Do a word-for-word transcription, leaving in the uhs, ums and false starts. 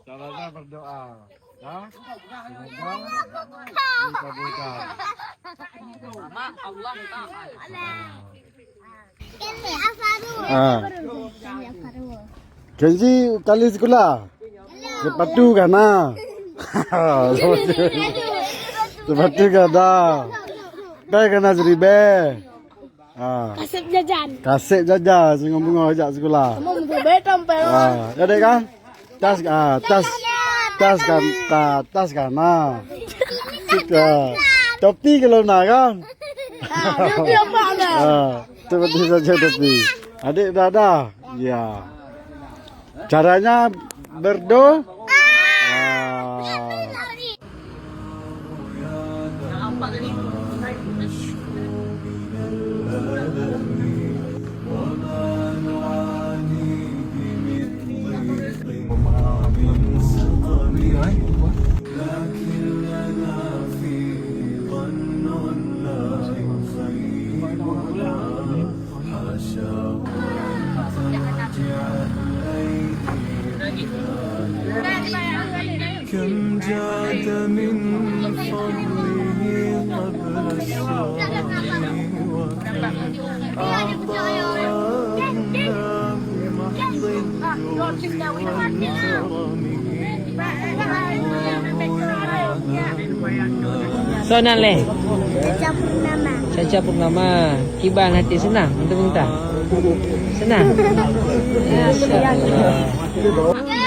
Caranya berdoa, ya. Semoga dikabulkan. Ah. Kenzi kali sekolah. Sepatu ka na. Sepatu ka na. Pai ka na siribèe. Ah. Kaseb jajan. Kaseb jajan singoh beungoh jak sekolah. Kamu meubeudôh sampai. Ah, jadi kan? Tas, ah, tas, tas kan, ta-, tas kan, nah. Kita, topi kalau na kan? Ah, topi apa ada? Ah, seperti saja topi. Adik dah ada? Ya. Caranya berdo-, ah. كم جاد من فضله قبل الساعة وكم أعطانا بمحض جود وكرمه. Soe nan lé? Caca Purnama. Caca Purnama. Kiban hati seunang untuk minta? Seunang? Masya Allah.